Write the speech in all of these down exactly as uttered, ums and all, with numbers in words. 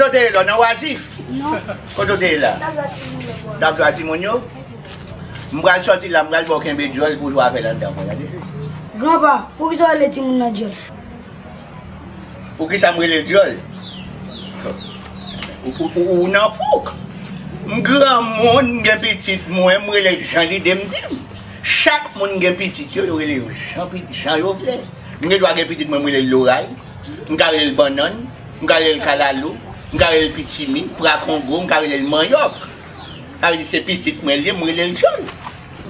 Kote w ye la, w nan Wazif? Non. Kote w te ye la? N ap jwe ak timoun yo, bwa. N ap jwe ak timoun yo? M pral sòti la, m pral ba w kenbe dyòl pou w jwe avè l anndan, mwen, tande. Granpa, poukisa w rele timoun nan dyòl? Poukisa m rele l dyòl? Ou, ou, ou, ou nan fouk. M granmoun, m gen pitit mwen, m rele l jan lide m di m. Chak moun gen pitit yo, yo rele yo jan, pi- jan yo vle. M gen dwa gen pitit mwen, m rele l Loray. M ka rele l Bannann. M ka rele l Kalalou. M ka rele l Pitimi, Prakongo, m ka rele l Manyòk. Sa vle di se pitit mwen l ye, m rele l dyòl.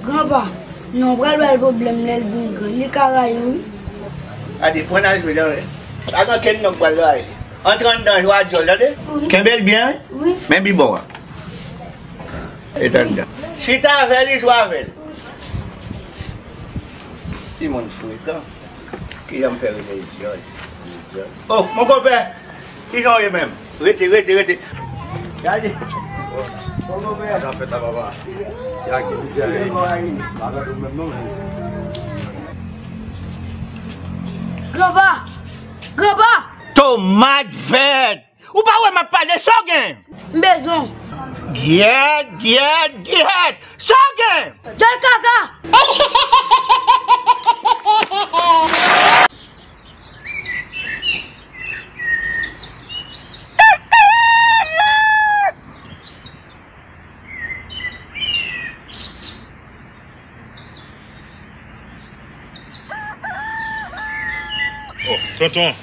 Granpa, non, pral bay pwoblèm lè l vin gran. Li ka rayi w, wi. Gade, pran al jwe dan. Pa gen okenn nonm k pral rayi. Antre anndan, jwe a dyòl, tande? Wi. Kenbe l byen, wi. Wi. Men bibon an. Etandan. Chita avè li, jwe avè l. Timoun frekan. Kijan m fè rele l dyòl? Oh, mon konpè! Kijan w ye menm? Rete, rete, rete. Gade. Mon konpè. Sa k ap fèt la, papa? Ki aktivite a ye? Pa gade w menm non, men. Granpa! Granpa! Tomat vèt! Ou pa wè m ap pale, sa w gen? M bezwen w. Gyèt, gyèt, gyèt! Sa w gen? Dyòl kaka! Oh, tonton.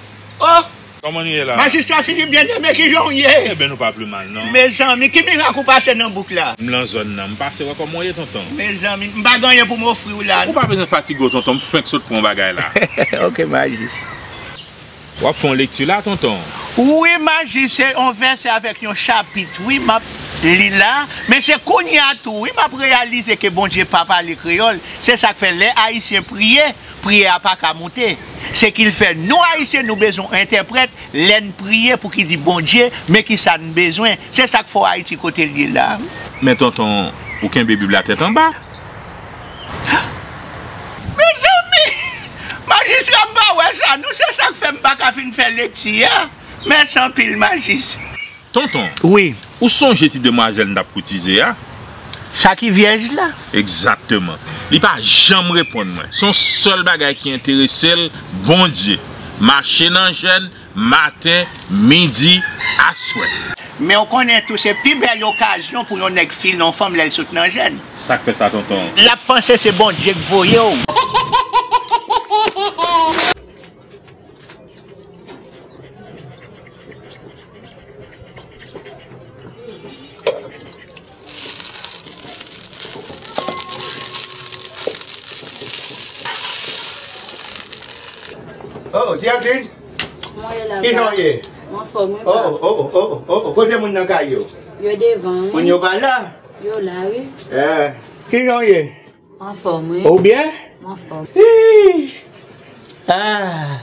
Oh! Kòman nou ye la? Majistra Philippe Bien-Aimé, kijan w ye? Eben, nou pa pli mal, non. Mezanmi, ki mirak ou pase nan bouk la? M lan zòn nan. M pase wè kòman w ye, tonton. Mezanmi, m pa gen anyen pou m ofri w la. Ou pa bezwen fatige w, tonton. M fenk sot pran yon bagay la. Ok, majis. W ap fè yon lekti la, tonton? Wi, majis, se yon vèsè avèk yon chapit, wi, m ap li la. Men se kounye a tou, wi, m ap reyalize ke Bondye pa pale kreyòl. Se sa k fè lè Ayisyen priye, priyè a pa ka moute. Se ki l fè nou Ayisyen, nou bezwen entèprèt lè n priye pou ki di Bondye, men ki sa n bezwen. Se sa k fè w Ayiti kote l ye la. Men tonton, ou kenbe Bib la tèt anba? Mezanmi! Majistra, m pa wè sa, non, se sa k fè m pa ka fin fè lekti a. Mèsi anpil, majis. Tonton, wi, ou sonje ti demwazèl n t ap koutize a? Sa ki vyèj la? Egzakteman. Li pa janm reponn mwen. Se yon sèl bagay ki enterese l, Bondye. Mache nan jèn, maten, midi, aswè. Men w konnen tou, se pi bèl okazyon pou yon nèg file yon fanm lè l sot nan jèn. Sa k fè sa, tonton? L ap panse se Bondye k voye w. Oh, Jacqueline! Mwen ye la. Kijan w ye? Mwen anfòm, wi, papa. Oh, oh, oh, oh, oh, kote moun nan kay yo? Yo devan, wi. Moun yo pa la? Yo la, wi. Eh, kijan w ye? Anfòm, wi. Ou byen? Anfòm. Hi! Ah.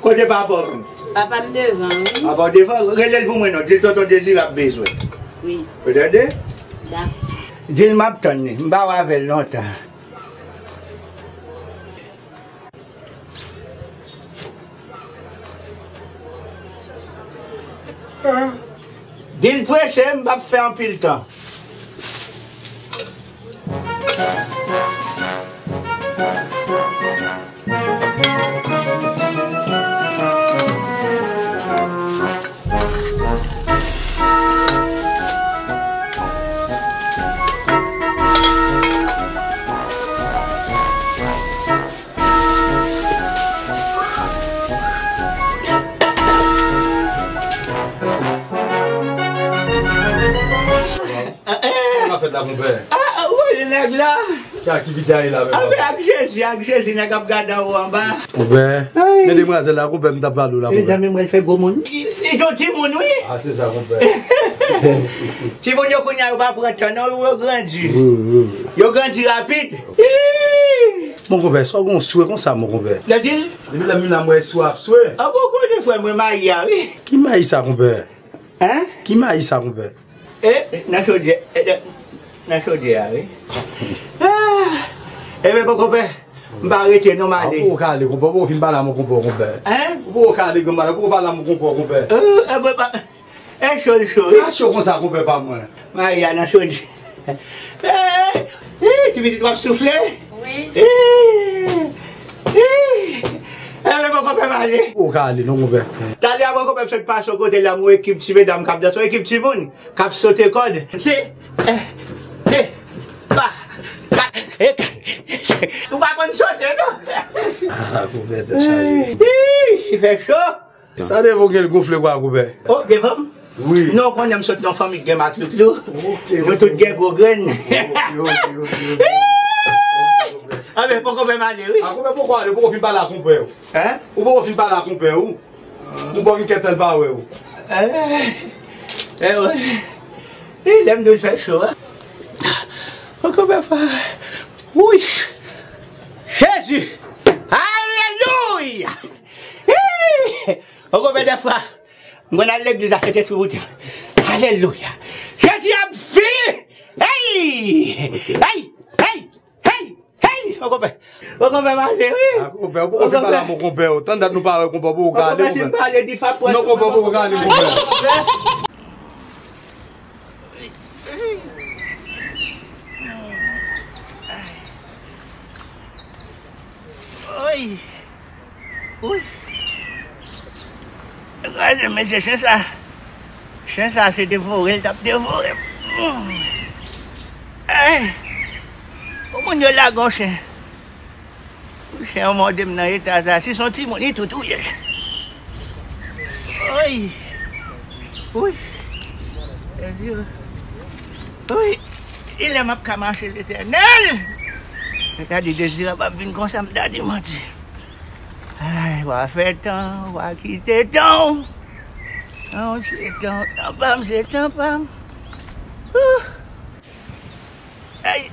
Kote papa w? Papa m devan, wi. Papa w devan? Rele l pou mwen non. Di l tonton Dezire ap bezwen. Wi. Ou tande? Dakò. Di l m ap tann li. M pa wè avè l lontan. Di l prese, m p ap fè anpil tan. Sa fèt la, konpè? Ah, ah, ou wè nèg la? Ki aktivite a ye la menm? Anben, ak Jezi, ak Jezi, nèg ap gade anwo anba. Konpè, ay, men demwazèl la, konpè, m t ap pale w la, konpè. Mezanmi, mwen fè gwo moun. Li, li t on timoun, wi. Ah, se sa, konpè. Timoun yo kounye a, yo pa pran tan, non, yo grandi. Wi, wi, wi. Yo grandi rapid. Ih! Mon konpè, sa w gen yon swe konsa, mon konpè? Gade l. Depi lè m vin la, m wè swe ap swe. Ah, bon, konnen frè mwen mayi a, wi. Ki mayi sa, konpè? Hein? Ki mayi sa, konpè? E, nan chodyè, e, nan, nan chodyè a, wi. Ah! Ebyen, bon, konpè, M pa rete non, m ale. Ou poko ka ale, konpè, ou poko fin pale a mon konpè, konpè. Hein? Ou poko ka ale, grann madanm, ou poko pale a mon konpè, konpè. Euh, eh, ben, pa, eh, cho l cho, wi. Sa cho konsa, konpè pa mwen. Maria nan chodi. Eh, eh, ti pitit w ap soufle? Wi. Eh, eh, eh, men poko pè m ale. Ou poko ka ale non, konpè. Talè a poko pè m sot pase yon kote la, m wè ekip ti medam k ap danse, yon ekip timoun k ap sote kòd. Se, eh, de, twa, kat, e, ou pa konn sote, non? Ah, konpè, tèt chaje. Ih, fè cho. Sa devan w gen l gonfle kwa, konpè? Oh, devan m? Wi. Non, ou konnen m sot nan fanmi k gen matlout lou. Ok, nou tout gen gwo grenn. Ok, ok, ok, ok. Ah, men, poko fè m ale, wi. Ah, konpè, poko ale, poko fin pale a konpè w. Hein? Ou poko fin pale a konpè w. Konpè w gen kèk tan l pa wè w. Eh, eh, wi. Eh, lè m di w l fè cho, a. Oh, konpè, pa. Wouy! Jezi! Alelouya! Hi! Oh, konpè, dèfwa, m konn al legliz la, Sentespri moute m. Alelouya! Jezi ap vini! Hey! Hey! Hey! Hey! Hey! Mon konpè! Mon konpè, m ale, wi! Ah, konpè, ou poko fin pale a mon konpè, o. Tan dat nou pa wè, konpè, ou poko ka ale, konpè. Non, konpè, ou poko ka ale, konpè. Oy! Oy! Kraze, mesye, chen sa. Chen sa, se devore l t ap devore m. Ay! Pou moun yo lage yon chen. Chen an mòde m nan eta sa. Si se yon timoun, li tou touye l. Oy! Oy! Jezi! Oy! Kilè m ap ka mache, Letènèl? Mwen ta di Dezirab ap vin konsa, m ta di manti. Ay, w a fè tan, w a kite tan w. Tan w se tan, tan pa m se tan pa m. Ouh. Ay.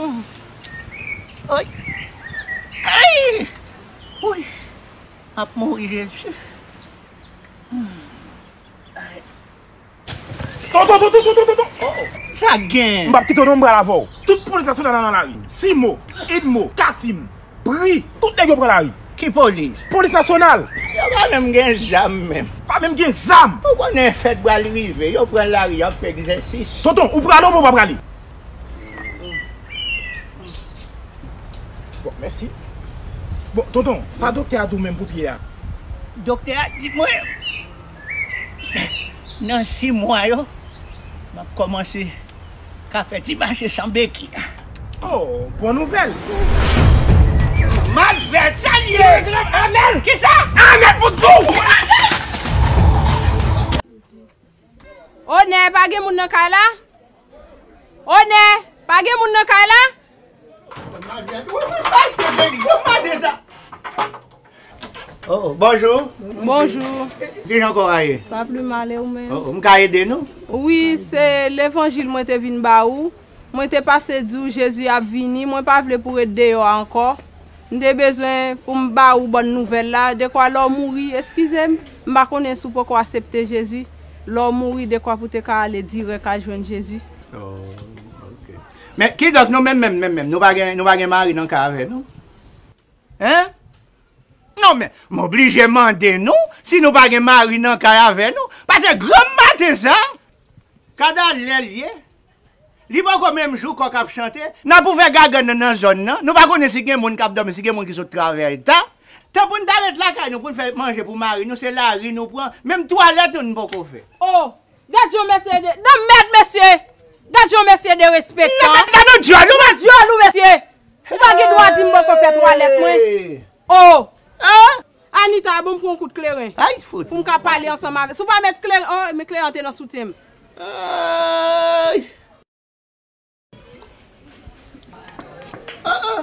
Mm. Oy. Ay. Oy. M ap mouri, Jezi. Mm. Ay. Tonton, tonton, tonton, tonton! Oh, oh. Sa gen? M p ap kite w non, m pral avè w. Tout polis nasyonal la nan lari. Simo, Edmo, Katim, Pri, tout nèg yo pran lari. Ki polis? Polis nasyonal! Yo pa menm gen zam menm. Pa menm gen zam! Ou konnen fèt pral rive, yo pran lari, y ap fè egzèsis. Tonton, ou prale oubyen ou pa prale? Bon, mèsi. Bon, tonton, sa doktè a di w menm pou pye a? Doktè a di mwen, nan sis mwa yo, m ap kòmanse ka fè ti mache san beki. Oh, bon nouvèl! Malfèt, sa l ye? Amèn! Kisa? Amèn pou tou! Onè, pa gen moun nan kay la? Onè, pa gen moun nan kay la? Oh, bonjou. Bonjou. Kijan kò a ye? Pa pli mal, e ou menm? Oh, m ka ede nou? Wi, se levanjil mwen te vin ba ou. Mwen te pase di w Jezi ap vini, mwen pa vle pou w ret deyò a ankò. M te bezwen pou m ba ou bòn nouvèl la, dekwa lè w mouri, eskize m, m pa konnen si w poko aksepte Jezi. Lè w mouri, dekwa pou w te ka ale dirèk al jwenn Jezi. Oh, ok. Men, kidonk, nou menm, menm, menm, menm, nou pa gen, nou pa gen mari nan kay avè nou? Hein? Non, men, m oblije mande nou si nou pa gen mari nan kay avè nou. Paske granm maten sa, kada lè l ye, li poko menm jou kòk ap chante, n ap ouvè gagann nan nan zòn nan. Nou pa konnen si gen moun k ap dòmi, si gen moun ki sot travay ta. Tan pou n ta ret lakay nou, pou n fè manje pou mari nou, se lari nou pran. Menm twalèt nou, nou poko fè. Oh! Gad jan mesye de, nan mèd mesye! Gad jan mesye derespektan! Nan mèd la, nou dyòl, ou pa dyòl ou mesye! Ou pa gen dwa di m poko fè twalèt mwen. Oh! Hein? Anita, bon, m pran yon kout kleren. Ay, fout. Pou m ka pale ansanm avè. Si w pa met kleren, oh, men kleren an te nan soutyen m. Ay. Ah, ah.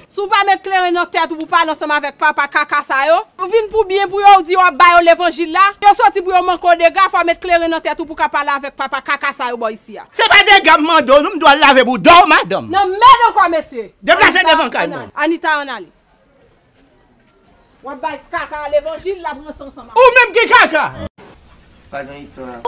Si w pa met kleren nan tèt ou pou pale ansanm avèk papa kaka sa yo, ou vin pou byen pou yo, ou di w ap ba yo levanjil la, yo soti pou yo manke w dega, fò w met kleren nan tèt ou pou w ka pale avèk papa kaka sa yo bò isi a. Se pa dega m mande w, non, m dwe al lave bouda w, madanm. Nan mèd ankò, mesye. Deplase devan kay mwen. Anita, ann ale. W ap bay kaka a levanjil, l ap ranse ansanm avè w. Ou menm ki kaka! Pa gen istwa.